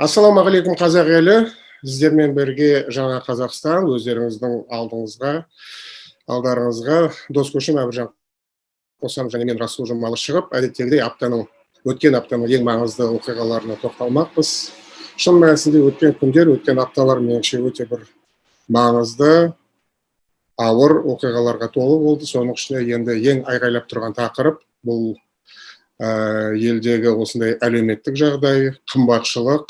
Ассалаумағалейкум, қазақ елі! Сіздермен бірге Жаңа Қазақстан. Өздеріңіздің алдыңызға, алдарыңызға дос көшім Әбіржан Қосанов және мен, Расул Жұмалы, шығып, әдеттегідей аптаның, өткен аптаның ең маңызды оқиғаларына тоқталмақпыз. Шын мәнісінде, өткен күндер, өткен апталар, меніңше, өте бір маңызды, ауыр оқиғаларға толы болды. Соның ішінде енді ең айғайлап тұрған тақырып бұл елдегі осындай әлеуметтік жағдай, қымбатшылық,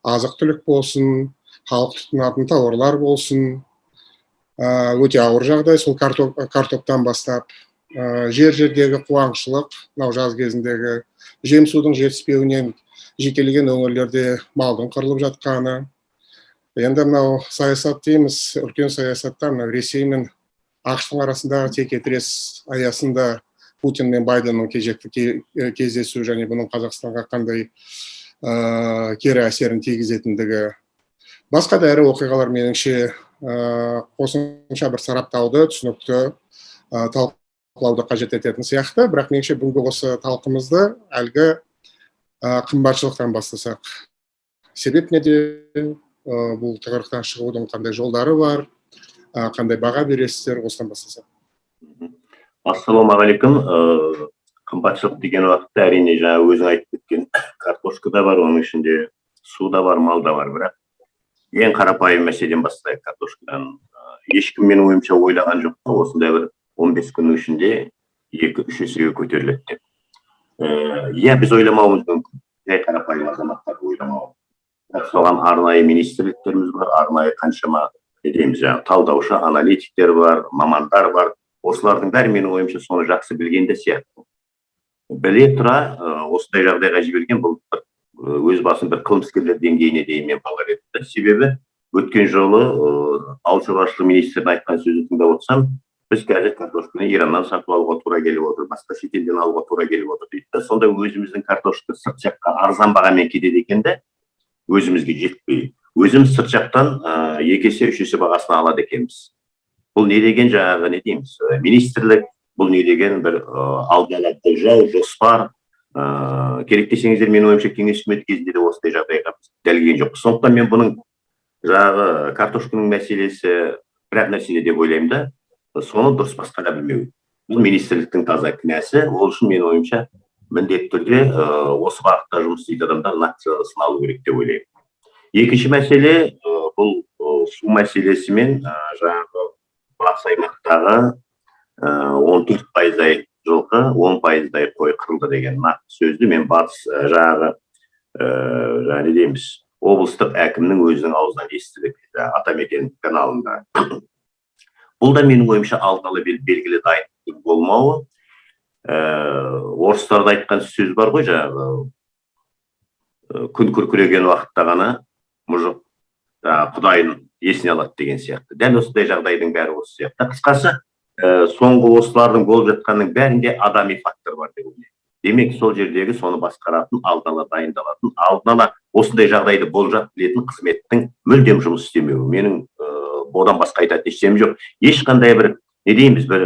азық түлік болсын, халық тұтынатын тауарлар болсын, өте ауыр жағдай. Сол картоптан бастап, жер жердегі қуаңшылық, мынау жаз кезіндегі жем судың жетіспеуінен жекелеген өңірлерде малдың қырылып жатқаны. Енді мынау саясат дейміз, үлкен саясатта мынау Ресей мен АҚШ-тың арасындағы текетірес аясында Путин мен Байденнің кезекті кездесуі және бұның Қазақстанға қандай кері әсерін тигізетіндігі, басқа да ірі оқиғалар, меніңше, қосымша бір сараптауды, түсінікті талқылауды қажет ететін сияқты. Бірақ, меніңше, бүгінгі осы талқымызды әлгі қымбатшылықтан бастасақ. Себеп неде, бұл тығырықтан шығудың қандай жолдары бар, қандай баға бересіздер? Осыдан бастасақ. Ассалаумағалейкум! Қымбатшылық деген уақытта, әрине, жаңа өзің айтып кеткен картошка да бар, оның ішінде су да бар, мал да бар. Бірақ ең қарапайым мәселеден бастайық, картошкадан. Ешкім, менің ойымша, ойлаған жоқ та осындай бір 15 күннің ішінде 2-3 есеге көтеріледі деп. Иә, біз ойламауымыз мүмкін, жай қарапайым азаматтар ойламауы, бірақ соған арнайы министрліктеріміз бар, арнайы қаншама, не дейміз, жаңағы талдаушы аналитиктер бар, мамандар бар. Осылардың бәрі, менің ойымша, соны жақсы білген де сияқты. Біле тұра осындай жағдайға жіберген. Бұл бір өз басым бір қылмыскерлер деңгейіне дейін мен бағалар едім да. Себебі өткен жолы ауыл шаруашылығы министрінің айтқан сөзін тыңдап отырсам, біз қазір картошканы Ираннан сатып алуға тура келіп отыр, басқа шетелден алуға тура келіп отыр дейді да. Сонда өзіміздің картошка сырт жаққа арзан бағамен кетеді екен де, өзімізге жетпей, өзіміз сырт жақтан 2 есе, 3 есе бағасына алады екенбіз. Бұл не деген, жаңағы, не дейміз, министрлік, бұл не деген бір алдын ала болжау, жоспар? Керек десеңіздер, менің ойымша, кеңес үкіметі кезінде де осындай жағдайға біз дәл келген жоқпыз. Сондықтан мен бұның, жаңағы картошканың мәселесі бір ақ нәрседе деп ойлаймын да: соны дұрыс басқара білмеу. Бұл министрліктің таза кінәсі. Ол үшін, менің ойымша, міндетті түрде осы бағытта жұмыс істейтін адамдар нақты жазасын алу керек деп ойлаймын. Екінші мәселе, бұл су мәселесі мен жаңағы батыс аймақтағы 14 пайыздай жылқы, 10 пайыздай қой қырылды деген нақты сөзді мен батыс жаңағы жаңа, не дейміз, облыстық әкімнің өзінің аузынан естідік жаңағы Атамекен каналында. Бұл да, менің ойымша, алдын ала белгілі дайындықтың болмауы. Орыстарда айтқан сөз бар ғой, жаңағы күн күркіреген уақытта ғана мұжық жаңағы құдайын есіне алады деген сияқты. Дәл осындай жағдайдың бәрі осы сияқты. Қысқасы, соңғы осылардың болып жатқанның бәрінде адами фактор бар деп ойлаймын. Демек, сол жердегі соны басқаратын, алдын ала дайындалатын, алдын ала осындай жағдайды болжап білетін қызметтің мүлдем жұмыс істемеуі. Менің одан басқа айтатын ештеңем жоқ. Ешқандай бір, не дейміз, бір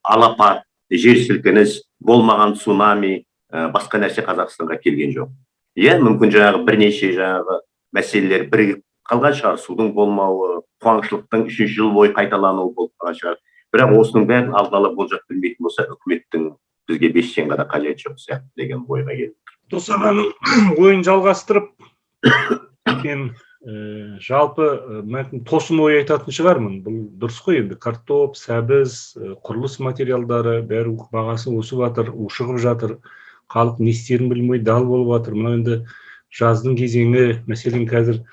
алапат жер сілкініс болмаған, цунами, басқа нәрсе Қазақстанға келген жоқ. Иә, мүмкін, жаңағы бірнеше жаңағы мәселелер бірігіп қалған шығар, судың болмауы, қуаңшылықтың үшінші жыл бойы қайталануы болып қалған шығар. Бірақ осының бәрін алдын ала болжап білмейтін болса, үкіметтің бізге бес тиынға да қажеті жоқ сияқты деген ойға келдім. Дос ағаның ойын жалғастырып, мен жалпы мүмкін тосын ой айтатын шығармын. Бұл дұрыс қой енді: картоп, сәбіз, құрылыс материалдары, бәрі бағасы өсіп жатыр, ушығып жатыр. Халық не істерін білмей дал болып жатыр. Мынау енді жаздың кезеңі. Мәселен, қазір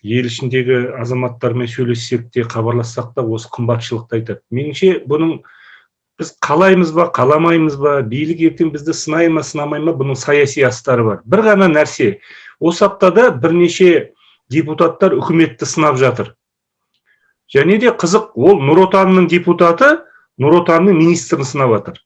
ел ішіндегі азаматтармен сөйлессек те, хабарлассақ та, осы қымбатшылықты айтады. Меніңше, бұның біз қалаймыз ба, қаламаймыз ба, билік ертең бізді сынай ма, сынамай ма, бұның саяси астары бар. Бір ғана нәрсе: осы аптада бірнеше депутаттар үкіметті сынап жатыр. Және де қызық, ол Нұр Отанның депутаты Нұр Отанның министрін сынап жатыр.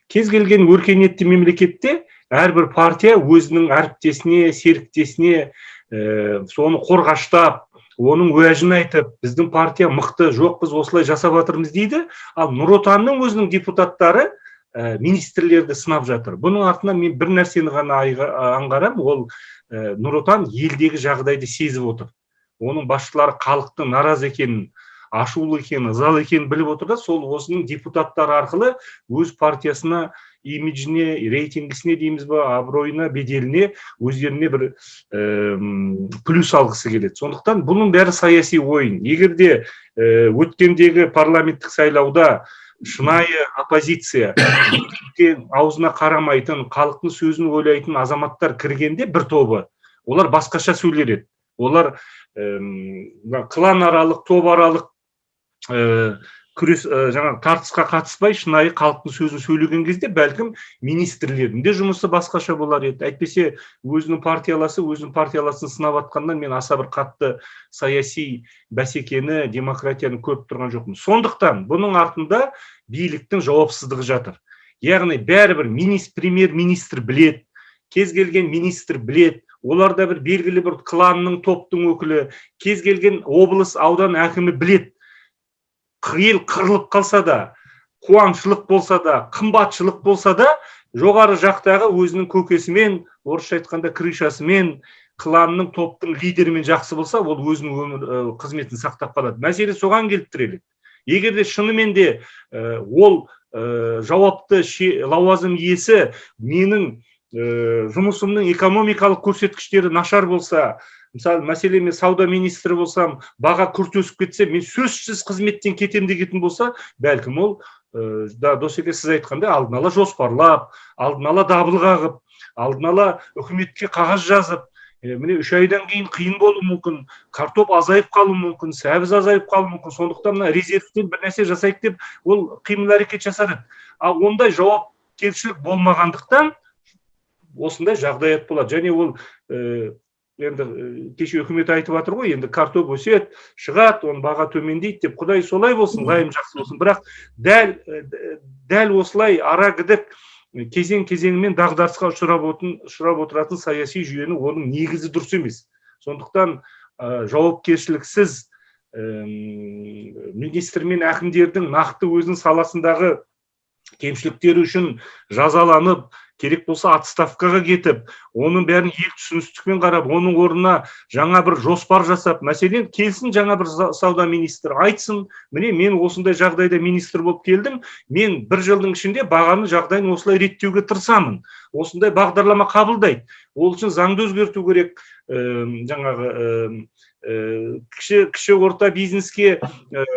Кез келген өркениетті мемлекетте әрбір партия өзінің әріптесіне, серіктесіне соны қорғаштап, оның уәжін айтып, біздің партия мықты, жоқ, біз осылай жасап жатырмыз дейді. Ал Нұр Отанның өзінің депутаттары министрлерді сынап жатыр. Бұның артынан мен бір нәрсені ғана аңғарамын, ол Нұр Отан елдегі жағдайды сезіп отыр. Оның басшылары халықтың наразы екенін, ашулы екенін, ызалы екенін біліп отыр да, сол осының депутаттары арқылы өз партиясына, имиджіне, рейтингісіне дейміз ба, абыройына, беделіне, өздеріне бір плюс алғысы келеді. Сондықтан бұның бәрі саяси ойын. Егер де өткендегі парламенттік сайлауда шынайы оппозиция, аузына қарамайтын, халықтың сөзін ойлайтын азаматтар кіргенде бір тобы, олар басқаша сөйлер еді. Олар клан аралық, топ аралық күрес, жаңағы тартысқа қатыспай, шынайы халықтың сөзін сөйлеген кезде бәлкім министрлердің де жұмысы басқаша болар еді. Әйтпесе өзінің партияласы өзінің партияласын сынап жатқаннан мен аса бір қатты саяси бәсекені, демократияны көріп тұрған жоқпын. Сондықтан бұның артында биліктің жауапсыздығы жатыр. Яғни бәрібір премьер министр білет, кез келген министр білет, олар да бір белгілі бір кланның, топтың өкілі, кез келген облыс, аудан әкімі білет. Ел қырылып қалса да, қуаңшылық болса да, қымбатшылық болса да, жоғары жақтағы өзінің көкесімен, орысша айтқанда крышасымен, кланның, топтың лидерімен жақсы болса, ол өзінің өмір, қызметін сақтап қалады. Мәселе соған келіп тіреледі. Егер де шынымен де ол жауапты лауазым иесі менің жұмысымның экономикалық көрсеткіштері нашар болса, мысалы, мәселен, мен сауда министрі болсам, баға күрт өсіп кетсе, мен сөзсіз қызметтен кетемін деген болса, бәлкім ол да, Досеке, сіз айтқандай, алдын ала жоспарлап, алдын ала дабыл қағып, алдын ала үкіметке қағаз жазып, міне 3 айдан кейін қиын болуы мүмкін, картоп азайып қалуы мүмкін, сәбіз азайып қалуы мүмкін, сондықтан мына резервтен бір нәрсе жасайық деп ол қимыл әрекет жасар еді. Ал ондай жауапкершілік болмағандықтан осындай жағдаят болады. Және ол енді кеше үкімет айтып жатыр ғой, енді картоп өседі, шығады, оның баға төмендейді деп. Құдай солай болсын, лайым жақсы болсын. Бірақ дәл осылай ара гідік кезең кезеңімен дағдарысқа ұшырап отыратын саяси жүйені, оның негізі дұрыс емес. Сондықтан жауапкершіліксіз министр мен әкімдердің нақты өзінің саласындағы кемшіліктері үшін жазаланып, керек болса отставкаға кетіп, оның бәрін ел түсіністікпен қарап, оның орнына жаңа бір жоспар жасап, мәселен, келсін жаңа бір сауда министрі, айтсын: міне, мен осындай жағдайда министр болып келдім, мен бір жылдың ішінде бағаның жағдайын осылай реттеуге тырысамын, осындай бағдарлама қабылдайды. Ол үшін заңды өзгерту керек, жаңағы кіші орта бизнеске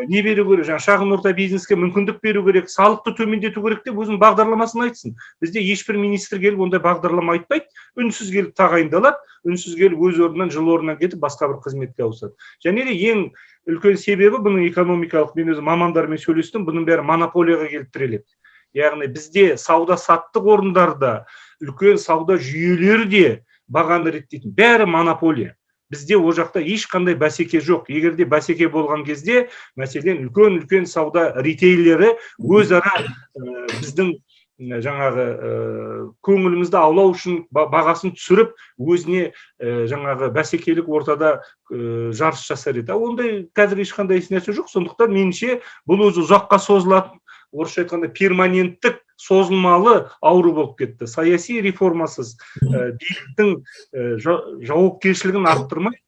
не беру керек, жаңағы шағын орта бизнеске мүмкіндік беру керек, салықты төмендету керек деп өзінің бағдарламасын айтсын. Бізде ешбір министр келіп ондай бағдарлама айтпайды, үнсіз келіп тағайындалады, үнсіз келіп өз орнынан, жыл орнынан кетіп, басқа бір қызметке ауысады. Және де ең үлкен себебі бұның экономикалық, мен өзім мамандармен сөйлестім, бұның бәрі монополияға келіп тіреледі. Яғни бізде сауда саттық орындарда, үлкен сауда жүйелері де бағаны реттейтін, бәрі монополия. Бізде ол жақта ешқандай бәсеке жоқ. Егер де бәсеке болған кезде, мәселен, үлкен үлкен сауда ритейлері өзара біздің жаңағы көңілімізді аулау үшін бағасын түсіріп, өзіне жаңағы бәсекелік ортада жарыс жасар еді. А ондай қазір ешқандай нәрсе жоқ. Сондықтан меніңше, бұл өзі ұзаққа созылатын, орысша айтқанда перманенттік созылмалы ауру болып кетті. Саяси реформасыз, биліктің жауапкершілігін арттырмай,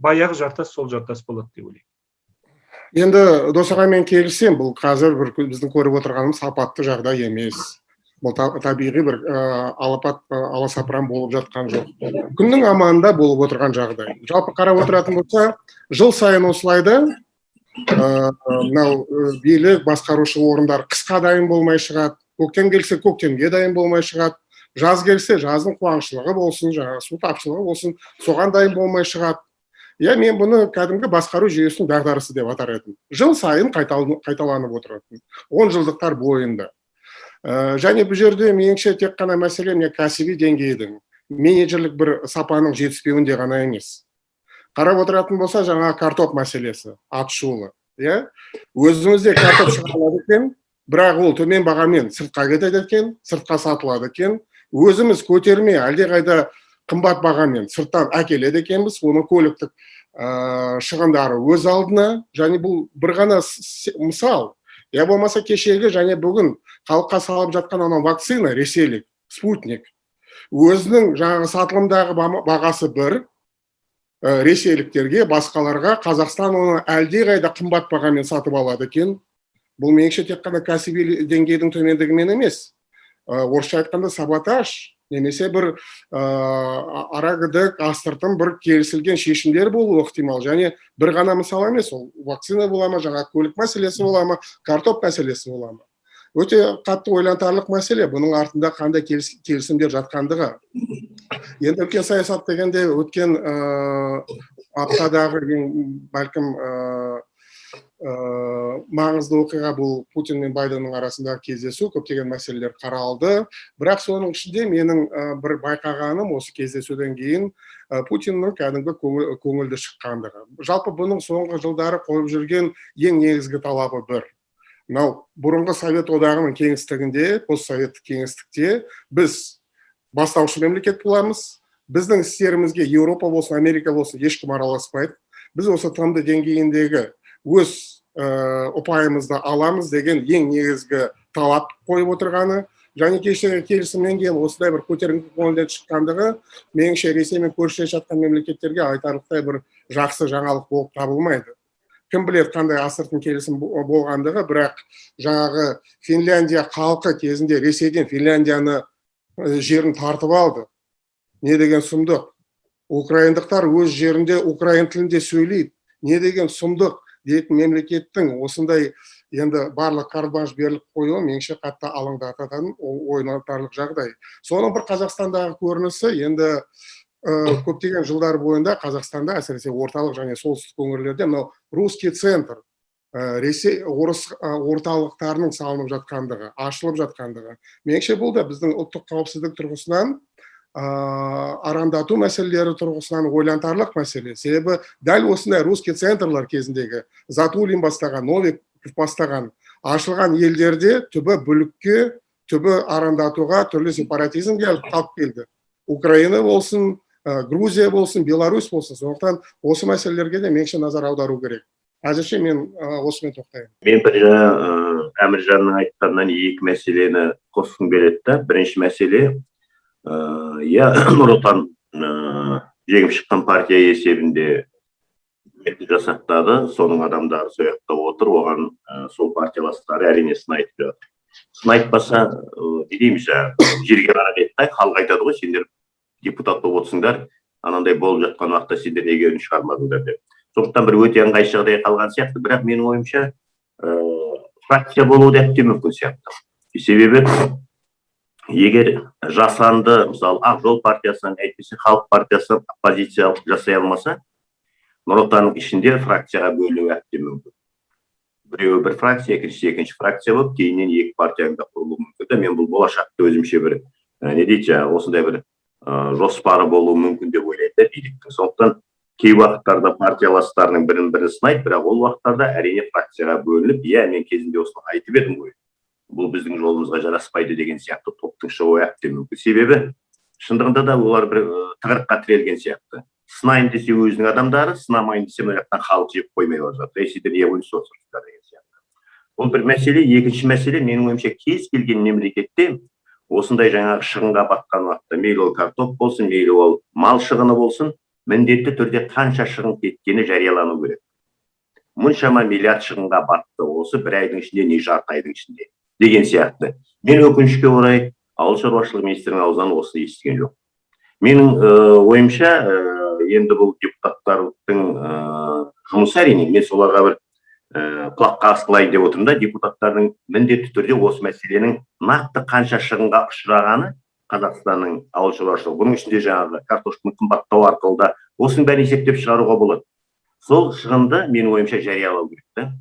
баяғы жартас сол жартас болады деп ойлаймын. Енді, Дос аға, мен келісемін, бұл қазір бір біздің көріп отырғанымыз апатты жағдай емес. Бұл табиғи бір алапат аласапыран болып жатқан жоқ. Күннің аманында болып отырған жағдай. Жалпы қарап отыратын болса, жыл сайын осылай да, мынау билік басқарушы орындар қысқа дайын болмай шығады, көктем келсе көктемге дайын болмай шығады, жаз келсе жаздың қуаңшылығы болсын, жаңағы су тапшылығы болсын, соған дайын болмай шығады. Иә, мен бұны кәдімгі басқару жүйесінің дағдарысы деп атар едім. Жыл сайын қайталанып отыратын 10 жылдықтар бойында. Және бұл жерде меніңше тек қана мәселе міне кәсіби деңгейдің, менеджерлік бір сапаның жетіспеуінде ғана емес. Қарап отыратын болса, жаңа картоп мәселесі атышулы, иә, өзімізде картоп шығарылады екен, бірақ ол төмен бағамен сыртқа кетеді екен, сыртқа сатылады екен. Өзіміз көтерме, әлдеқайда қымбат бағамен сырттан әкеледі екенбіз. Оның көліктік шығындары өз алдына. Және бұл бір ғана мысал. Я болмаса кешегі және бүгін халыққа салып жатқан анау вакцина ресейлік Спутник, өзінің жаңағы сатылымдағы бағасы бір, ресейліктерге, басқаларға Қазақстан оны әлдеқайда қымбат бағамен сатып алады екен. Бұл, меніңше, тек қана кәсіби деңгейдің төмендігімен емес, орысша айтқанда, саботаж немесе бір арагідік, астыртын бір келісілген шешімдер болуы ықтимал. Және бір ғана мысал емес, ол вакцина бола ма, жаңа көлік мәселесі бола ма, картоп мәселесі бола ма, өте қатты ойлантарлық мәселе бұның артында қандай келісімдер жатқандығы. Енді үлкен саясат дегенде, өткен аптадағы ең, бәлкім, маңызды оқиға — бұл Путин мен Байденнің арасындағы кездесу. Көптеген мәселелер қаралды, бірақ соның ішінде менің бір байқағаным, осы кездесуден кейін Путиннің кәдімгі көңілді шыққандығы. Жалпы, бұның соңғы жылдары қойып жүрген ең негізгі талабы бір: мынау бұрынғы Совет Одағының кеңістігінде, постсоветтік кеңістікте біз бастаушы мемлекет боламыз, біздің істерімізге Еуропа болсын, Америка болсын, ешкім араласпайды, біз осы ТМД деңгейіндегі өз ұпайымызды аламыз деген ең негізгі талап қойып отырғаны. Және кешегі келісімнен кейін осындай бір көтеріңкі көңілден шыққандығы, меніңше, Ресеймен көршілес жатқан мемлекеттерге айтарлықтай бір жақсы жаңалық болып табылмайды. Кім біледі, қандай астыртын келісім болғандығы, бірақ жаңағы Финляндия халқы кезінде Ресейден Финляндияны жерін тартып алды. Не деген сұмдық! Украиндықтар өз жерінде украин тілінде сөйлейді. Не деген сұмдық дейтін мемлекеттің осындай енді барлық карт-бланш беріліп қоюы, меніңше, қатты алаңдататын, ойлантарлық жағдай. Соның бір Қазақстандағы көрінісі: енді көптеген жылдар бойында Қазақстанда, әсіресе орталық және солтүстік өңірлерде, мынау русский центр, Ресей, орыс орталықтарының салынып жатқандығы, ашылып жатқандығы, меніңше, бұл да біздің ұлттық қауіпсіздік тұрғысынан, арандату мәселелері тұрғысынан ойлантарлық мәселе. Себебі дәл осындай русский центрлар кезіндегі Затулин бастаған, Новиков бастаған ашылған елдерде түбі бүлікке, түбі арандатуға, түрлі сепаратизмге алып келді: Украина болсын, Грузия болсын, Беларусь болсын. Сондықтан осы мәселелерге де, меніңше, назар аудару керек. Әзірше мен осымен тоқтаймын. Мен бір жаңа Әміржанның айтқанынан екі мәселені қосқым келеді да. Бірінші мәселе, иә, Нұр Отан жеңіп шыққан партия есебінде үкіметті жасақтады, соның адамдары сол жақта отыр. Оған сол партияластары, әрине, сын айтып жатыр. Сын айтпаса, не дейміз, жаңағы жерге қарап ет, халық айтады ғой: «Сендер депутат болып отырсыңдар, анандай болып жатқан уақытта сендер неге үн шығармадыңдар?» — деп. Сондықтан бір өте ыңғайсыз жағдай қалған сияқты. Бірақ менің ойымша, фракция болуы да әбден мүмкін сияқты. Себебі егер жасанды, мысалы, Ақ жол партиясынан, әйтпесе Халық партиясы оппозиция жасай алмаса, Нұр Отанның ішінде фракцияға бөлінуі әбден мүмкін. Біреуі бір фракция, екіншісі екінші фракция болып, кейіннен екі партияның да құрылуы мүмкін да. Мен бұл болашақты өзімше бір не дейді, жаңағы осындай бір жоспары болуы мүмкін деп ойлаймын да биліктің. Сондықтан кей уақыттарда партияластарының бірін бірі сынайды, бірақ ол уақыттарда, әрине, фракцияға бөлініп, «Иә, мен кезінде осыны айтып едім ғой, бұл біздің жолымызға жараспайды» деген сияқты топтың шығуы әбден мүмкін. Себебі шындығында да олар бір тығырыққа тірелген сияқты: сынайын десе, өзінің адамдары, сынамайын десе, мына жақтан халық жеп қоймай бара жатыр, «Ей, сендер не ойнап деген сияқты. Бұл бір мәселе. Екінші мәселе, менің ойымша, кез келген мемлекетте осындай жаңағы шығынға батқан уақытта, мейлі ол картоп болсын, мейлі ол мал шығыны болсын, міндетті түрде қанша шығын кеткені жариялану керек. Мұншама миллиард шығынға батты осы бір айдың ішінде не жарты айдың ішінде деген сияқты. Мен, өкінішке орай, ауыл шаруашылығы министрінің аузынан осыны естіген жоқ. Менің ойымша, енді бұл депутаттардың жұмысы, әрине, мен соларға бір құлақ қағыс қылайын деп отырмын да. Депутаттардың міндетті түрде осы мәселенің нақты қанша шығынға ұшырағаны Қазақстанның ауыл шаруашылығы, бұның ішінде жаңағы картошканың қымбаттауы арқылы да, осының бәрін есептеп шығаруға болады. Сол шығынды, менің ойымша, жариялау керек та.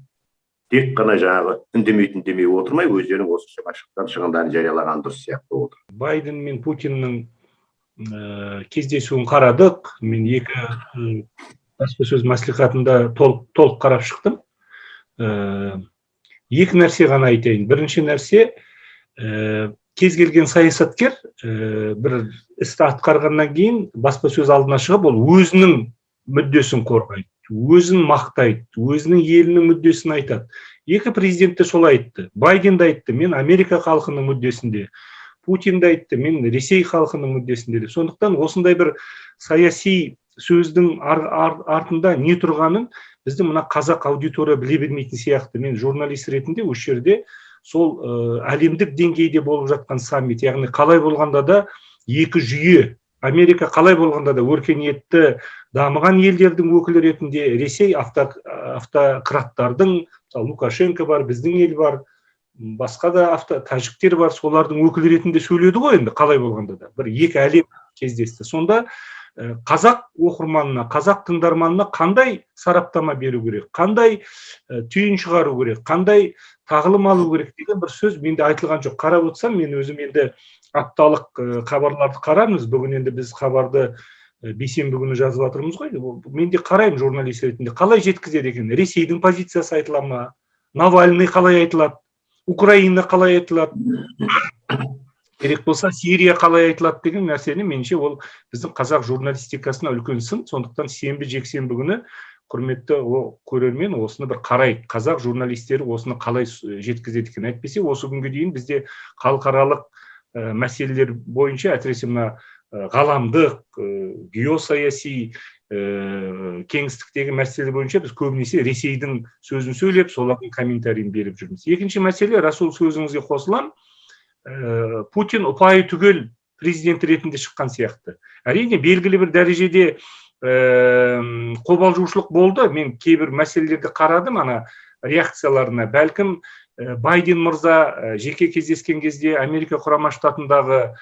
Тек қана жаңағы үндемей үндемей отырмай, өздерінің осыншама шыққан шығындарын жариялаған дұрыс сияқты отыр. Байден мен Путиннің кездесуін қарадық. Мен екі баспасөз мәслихатында толық, толық қарап шықтым. Екі нәрсе ғана айтайын. Бірінші нәрсе, кез келген саясаткер бір істі атқарғаннан кейін баспасөз алдына шығып, ол өзінің мүддесін қорғайды, өзін мақтайды, өзінің елінің мүддесін айтады. Екі президент те солай айтты. Байден де айтты, мен Америка халқының мүддесінде. Путин де айтты, мен Ресей халқының мүддесінде деп. Сондықтан осындай бір саяси сөздің артында не тұрғанын біздің мына қазақ аудитория біле бермейтін сияқты. Мен журналист ретінде осы жерде сол әлемдік деңгейде болып жатқан саммит, яғни қалай болғанда да екі жүйе, Америка қалай болғанда да өркениетті дамыған елдердің өкілі ретінде, Ресей автократтардың, мысалы Лукашенко бар, біздің ел бар, басқа да тәжіктер бар, солардың өкілі ретінде сөйледі ғой енді қалай болғанда да. Бір екі әлем кездесті. Сонда қазақ оқырманына, қазақ тыңдарманына қандай сараптама беру керек, қандай түйін шығару керек, қандай тағылым алу керек деген бір сөз менде айтылған жоқ. Қарап отырсам, мен өзім енді апталық хабарларды қараймыз. Бүгін енді біз хабарды бейсенбі күні жазып жатырмыз ғой. Мен де қараймын журналист ретінде, қалай жеткізеді екен, Ресейдің позициясы айтыла ма, Навальный қалай айтылады, Украина қалай айтылады, керек болса Сирия қалай айтылады деген нәрсені, меніңше, ол біздің қазақ журналистикасына үлкен сын. Сондықтан сенбі, жексенбі күні, құрметті көрермен, осыны бір қарайық, қазақ журналистері осыны қалай жеткізеді екен. Әйтпесе осы күнге дейін бізде халықаралық мәселелер бойынша, әсіресе мына ғаламдық, геосаяси кеңістіктегі мәселелер бойынша біз көбінесе Ресейдің сөзін сөйлеп, солардың комментарийін беріп жүрміз. Екінші мәселе, Расул, сөзіңізге қосыламын. Путин ұпайы түгел президент ретінде шыққан сияқты. Әрине, белгілі бір дәрежеде қобалжушылық болды. Мен кейбір мәселелерді қарадым, ана реакцияларына. Бәлкім, Байден мырза жеке кездескен кезде Америка Құрама Штатындағы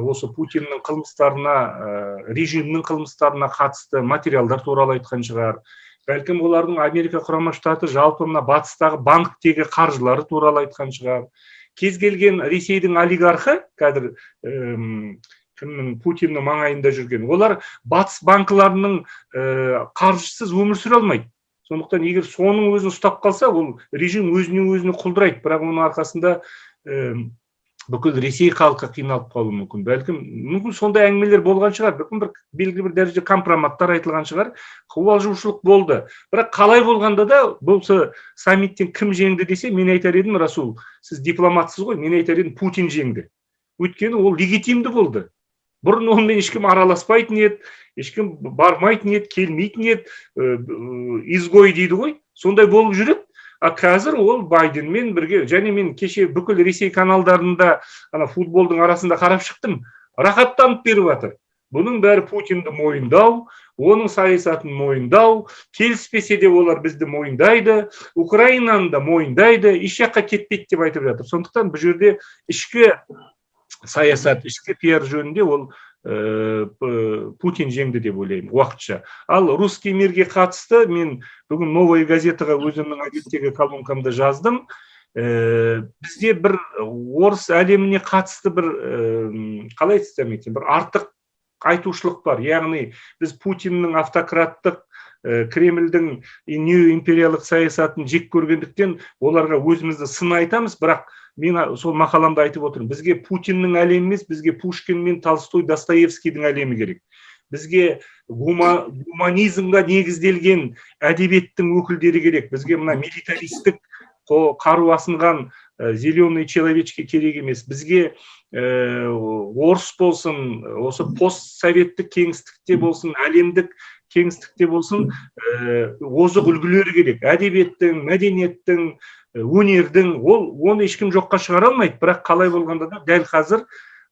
осы Путиннің қылмыстарына, режимнің қылмыстарына қатысты материалдар туралы айтқан шығар. Бәлкім, олардың Америка Құрама Штаты, жалпы мына батыстағы банктегі қаржылары туралы айтқан шығар. Кез келген Ресейдің олигархы қазір кімнің, Путиннің маңайында жүрген, олар батыс банкілерінің қаржысыз өмір сүре алмайды. Сондықтан егер соның өзін ұстап қалса, ол режим өзіне өзіне құлдырайды. Бірақ оның арқасында бүкіл Ресей халқы қиналып қалуы мүмкін. Бәлкім, мүмкін, сондай әңгімелер болған шығар, мүмкін, бір белгілі бір дәрежеде компроматтар айтылған шығар, қобалжушылық болды. Бірақ қалай болғанда да, бұл саммиттен кім жеңді десе, мен айтар едім, Расул, сіз дипломатсыз ғой, мен айтар едім, Путин жеңді. Өйткені ол легитимді болды. Бұрын онымен ешкім араласпайтын еді, ешкім бармайтын еді, келмейтін еді, изгой дейді ғой, сондай болып жүреді. А қазір ол Байденмен бірге, және мен кеше бүкіл Ресей каналдарында ана футболдың арасында қарап шықтым, рахаттанып беріп жатыр. Бұның бәрі Путинді мойындау, оның саясатын мойындау. Келіспесе де, олар бізді мойындайды, Украинаны да мойындайды, еш жаққа кетпейді деп айтып жатыр. Сондықтан бұл жерде ішкі саясат, ішкі пиар жөнінде ол Путин жеңді деп ойлаймын уақытша. Ал русский мирге қатысты мен бүгін «Новая газетаға» өзімнің әдеттегі колонкамда жаздым. Бізде бір орыс әлеміне қатысты бір қалай айтсам екен, бір артық айтушылық бар. Яғни біз Путиннің автократтық, Кремльдің неоимпериялық саясатын жек көргендіктен, оларға өзімізді сын айтамыз. Бірақ мен сол мақаламда айтып отырмын: бізге Путиннің әлемі емес, бізге Пушкин мен Толстой, Достоевскийдің әлемі керек. Бізге гуманизмға негізделген әдебиеттің өкілдері керек. Бізге мына милитаристік қару асынған зеленый человечки керек емес. Бізге орыс болсын, осы постсоветтік кеңістікте болсын, әлемдік кеңістікте болсын, озық үлгілері керек әдебиеттің, мәдениеттің, өнердің. Ол оны ешкім жоққа шығара алмайды. Бірақ қалай болғанда да, дәл қазір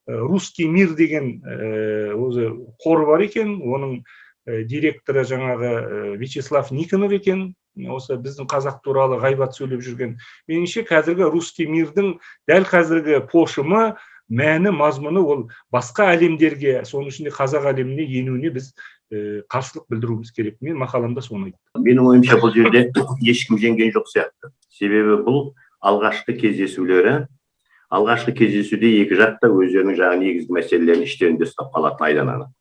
«Русский мир» деген өзі қоры бар екен, оның директоры жаңағы Вячеслав Никонов екен, осы біздің қазақ туралы ғайбат сөйлеп жүрген. Меніңше, қазіргі «Русский мирдің» дәл қазіргі пошымы, мәні, мазмұны ол басқа әлемдерге, соның ішінде қазақ әлеміне енуіне біз қарсылық білдіруіміз керек. Мен мақаламда соны айттым. Менің ойымша, бұл жерде ешкім жеңген жоқ сияқты. Себебі бұл алғашқы кездесулері. Алғашқы кездесуде екі жақ та өздерінің жаңағы негізгі мәселелерін іштерінде ұстап қалатын айдан анық.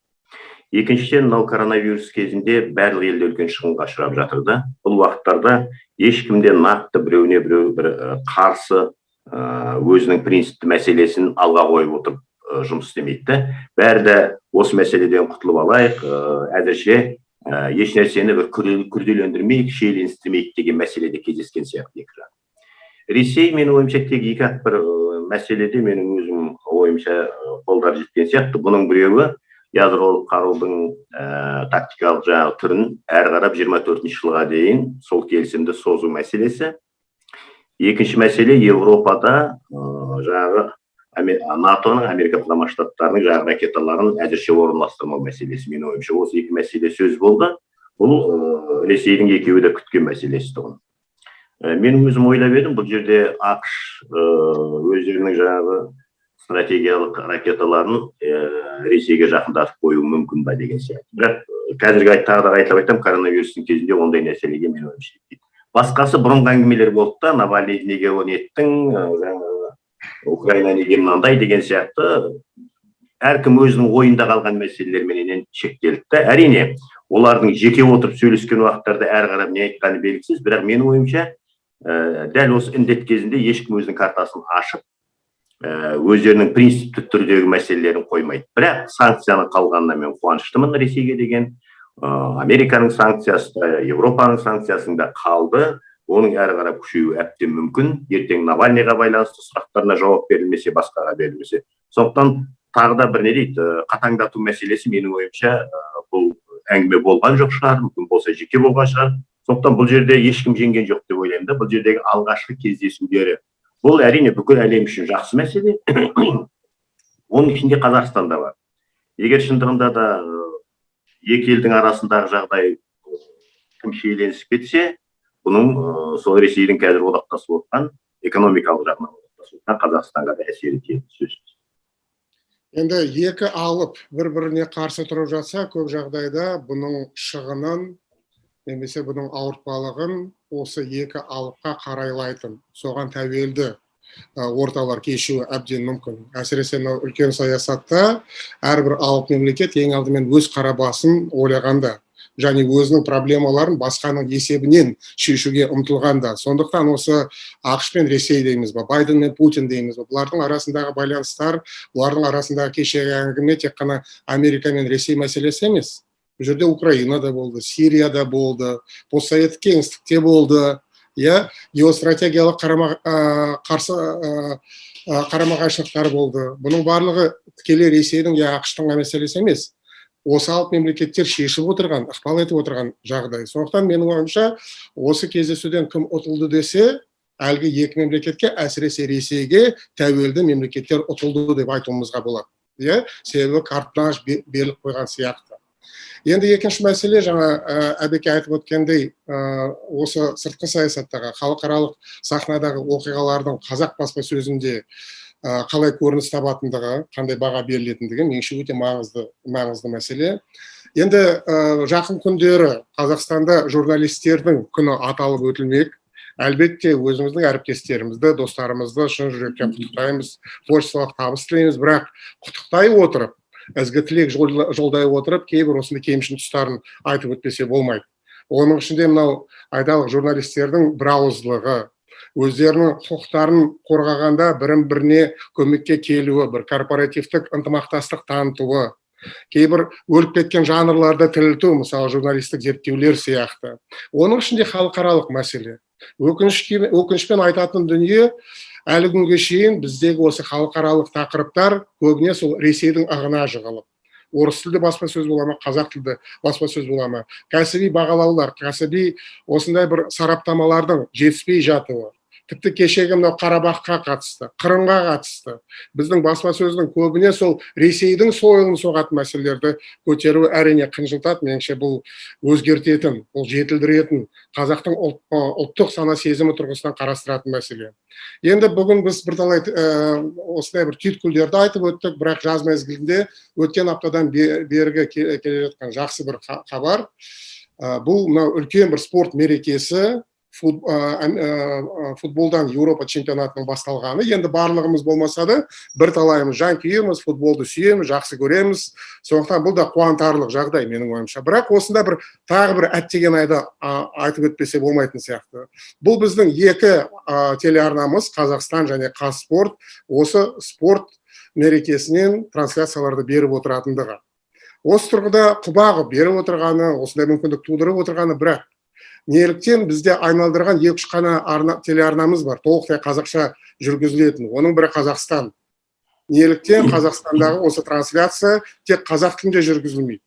Екіншіден, мынау коронавирус кезінде барлық елде үлкен шығынға ұшырап жатыр да. Бұл уақыттарда ешкім де нақты біреуіне біреу бір қарсы өзінің принципті мәселесін алға қойып отырып жұмыс істемейді да. Бәрі де осы мәселеден құтылып алайық, әзірше еш нәрсені бір күрделендірмейік, шиеленістірмейік деген мәселеде кездескен сияқты екі жақ. Ресей, менің ойымша, тек екі ақ бір мәселеде, менің өзім ойымша, қолдары жеткен сияқты. Бұның біреуі ядролық қарудың тактикалық жаңағы түрін әрі қарап 24-жылға дейін сол келісімді созу мәселесі. Екінші мәселе Европада жаңағы НАТО-ның, Америка Құрама Штаттарының жаңағы ракеталарын әзірше орналастырмау мәселесі. Менің ойымша, осы екі мәселе сөз болды. Бұл Ресейдің екеуі де күткен мәселесі тұғын. Мен өзім ойлап едім, бұл жерде АҚШ өздерінің жаңағы стратегиялық ракеталарын Ресейге жақындатып қоюы мүмкін ба деген сияқты. Бірақ қазіргі, тағы да қайталап айтамын, коронавирустың кезінде ондай нәрселерге, менің ойымша, жетпейді. Басқасы бұрынғы әңгімелер болды да: Навальныйды неге оны еттің, жаңағы Украина неге мынандай деген сияқты. Әркім өзінің ойында қалған мәселелерменен шектелді да. Әрине, олардың жеке отырып сөйлескен уақыттарда әрі қарап не айтқаны белгісіз, бірақ менің ойымша, дәл осы індет кезінде ешкім өзінің картасын ашып, өздерінің принципті түрдегі мәселелерін қоймайды. Бірақ санкцияның қалғанына мен қуаныштымын Ресейге деген. Американың санкциясы да, Европаның санкциясының да қалды. Оның әрі қарап күшеюі әбден мүмкін, ертең Навальныйға байланысты сұрақтарына жауап берілмесе, басқаға берілмесе. Сондықтан тағы да бір не дейді, қатаңдату мәселесі, менің ойымша, бұл әңгіме болған жоқ шығар, мүмкін болса, жеке болған шығар. Сондықтан бұл жерде ешкім жеңген жоқ деп ойлаймын да. Бұл жердегі алғашқы кездесулері, бұл, әрине, бүкіл әлем үшін жақсы мәселе, оның ішінде Қазақстан да бар. Егер шындығында да екі елдің арасындағы жағдай тым шиеленісіп кетсе, бұның сол Ресейдің қазір одақтасып отқан, экономикалық жағынан одақтасып отқан Қазақстанға да әсері тиеді сөзсіз. Енді екі алып бір біріне қарсы тұрып жатса, көп жағдайда бұның шығынын немесе бұның ауыртпалығын осы екі алыпқа қарайлайтын, соған тәуелді орталар кешуі әбден мүмкін. Әсіресе мынау үлкен саясатта әрбір алып мемлекет ең алдымен өз қара басын ойлағанда және өзінің проблемаларын басқаның есебінен шешуге ұмтылғанда. Сондықтан осы АҚШ пен Ресей дейміз ба, Байден мен Путин дейміз ба, бұлардың арасындағы байланыстар, бұлардың арасындағы кешегі әңгіме тек қана Америка мен Ресей мәселесі емес. Бұл жерде Украина да болды, Сирия да болды, постсоветтік кеңістікте болды, иә, геостратегиялық қарама қарсы қарама қайшылықтар болды. Бұның барлығы тікелей Ресейдің я АҚШ-тың мәселесі емес, осы алып мемлекеттер шешіп отырған, ықпал етіп отырған жағдай. Сондықтан, менің ойымша, осы кездесуден кім ұтылды десе, әлгі екі мемлекетке, әсіресе Ресейге тәуелді мемлекеттер ұтылды деп айтуымызға болады, иә, себебі карт-бланш беріліп қойған сияқты. Енді екінші мәселе, жаңа Әбеке айтып өткендей, осы сыртқы саясаттағы, халықаралық сахнадағы оқиғалардың қазақ баспасөзінде қалай көрініс табатындығы, қандай баға берілетіндігі, меніңше, өте маңызды мәселе. Енді жақын күндері Қазақстанда журналистердің күні аталып өтілмек. Әлбетте, өзіміздің әріптестерімізді, достарымызды шын жүректен құттықтаймыз, творчестволық табыс тілейміз. Бірақ құттықтай отырып, ізгі тілек жолдай отырып, кейбір осындай кемшін тұстарын айтып өтпесе болмайды. Оның ішінде мынау, айталық, журналистердің бірауыздылығы, өздерінің құқықтарын қорғағанда бірін біріне көмекке келуі, бір корпоративтік ынтымақтастық танытуы, кейбір өліп кеткен жанрларды тірілту, мысалы, журналистік зерттеулер сияқты. Оның ішінде халықаралық мәселе. Өкінішпен айтатын дүние, әлі күнге шейін біздегі осы халықаралық тақырыптар көбіне сол Ресейдің ығына жығылып, орыс тілді баспасөз бола ма, қазақ тілді баспасөз бола ма, кәсіби бағалаулар, кәсіби осындай бір сараптамалардың жетіспей жатуы. Тіпті кешегі мынау Қарабаққа қатысты, Қырымға қатысты біздің баспасөздің көбіне сол Ресейдің сойылын соғатын мәселелерді көтеруі, әрине, қынжылтады. Меніңше, бұл өзгертетін, бұл жетілдіретін, қазақтың ұлттық сана сезімі тұрғысынан қарастыратын мәселе. Енді бүгін біз бірталай осындай бір түйткілдерді айтып өттік, бірақ жаз мезгілінде өткен аптадан бергі келе жатқан жақсы бір хабар, бұл мынау үлкен бір спорт мерекесі, футболдан Еуропа чемпионатының басталғаны. Енді барлығымыз болмаса да, бірталайымыз жанкүйерміз, футболды сүйеміз, жақсы көреміз. Сондықтан бұл да қуантарлық жағдай, менің ойымша. Бірақ осында бір тағы бір әттеген айды айтып өтпесе болмайтын сияқты. Бұл біздің екі телеарнамыз, Қазақстан және Қазспорт, осы спорт мерекесінен трансляцияларды беріп отыратындығы. Осы тұрғыда құба құп беріп отырғаны, осындай мүмкіндік тудырып отырғаны. Бірақ Неліктен бізде айналдырған екі үш қана арна, телеарнамыз бар, толықтай қазақша жүргізілетін, оның бірі Қазақстан. Неліктен Қазақстандағы осы трансляция тек қазақ тілінде жүргізілмейді?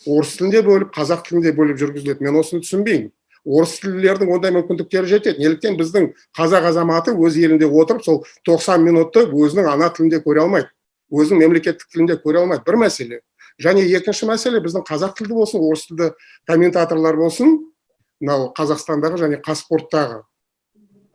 Орыс тілінде бөліп, қазақ тілінде бөліп жүргізіледі. Мен осыны түсінбеймін. Орыс тілділердің ондай мүмкіндіктері жетеді. Неліктен біздің қазақ азаматы өз елінде отырып, сол 90 минутты өзінің ана тілінде көре алмайды, өзінің мемлекеттік тілінде көре алмайды? Бір мәселе. Және екінші мәселе, біздің қазақ тілді болсын, орыс тілді комментаторлар болсын, мынау Қазақстандағы және Қазспорттағы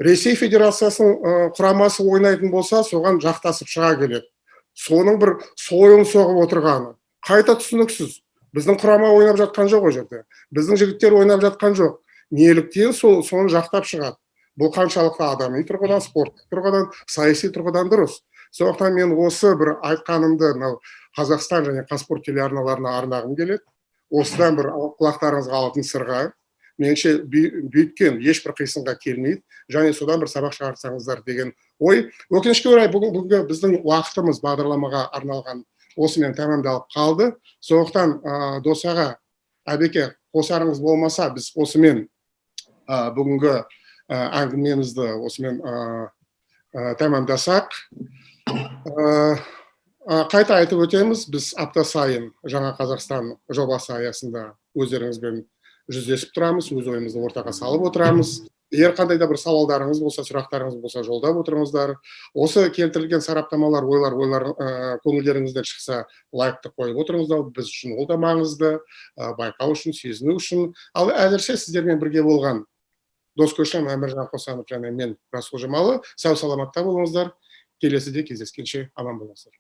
Ресей Федерациясының құрамасы ойнайтын болса, соған жақтасып шыға келеді, соның бір сойылын соғып отырғаны қайта түсініксіз. Біздің құрама ойнап жатқан жоқ, ол жерде біздің жігіттер ойнап жатқан жоқ. Неліктен сол соны жақтап шығады? Бұл қаншалықты адами тұрғыдан, спорттық тұрғыдан, саяси тұрғыдан дұрыс? Сондықтан мен осы бір айтқанымды мынау Қазақстан және Қазспорт телеарналарына арнағым келеді. Осыдан бір құлақтарыңызға алтын сырға, меніңше, бүйткен ешбір қисынға келмейді және содан бір сабақ шығарсаңыздар деген ой. Өкінішке орай, бүгінгі біздің уақытымыз бағдарламаға арналған осымен тәмамдалып қалды. Сондықтан, Дос аға, Әбеке, қосарыңыз болмаса, біз осымен бүгінгі әңгімемізді осымен тәмамдасақ. Қайта айтып өтеміз, біз апта сайын Жаңа Қазақстан жобасы аясында өздеріңізбен жүздесіп тұрамыз, өз ойымызды ортаға салып отырамыз. Егер қандай да бір сауалдарыңыз болса, сұрақтарыңыз болса, жолдап отырыңыздар. Осы келтірілген сараптамалар, ойлар көңілдеріңізден шықса, лайкты қойып отырыңыздар. Біз үшін ол да маңызды, байқау үшін, сезіну үшін. Ал әзірше сіздермен бірге болған Дос Көшім, Әміржан Қосанов және мен, Расул Жұмалы. Сау саламатта болыңыздар, келесіде кездескенше аман болыңыздар.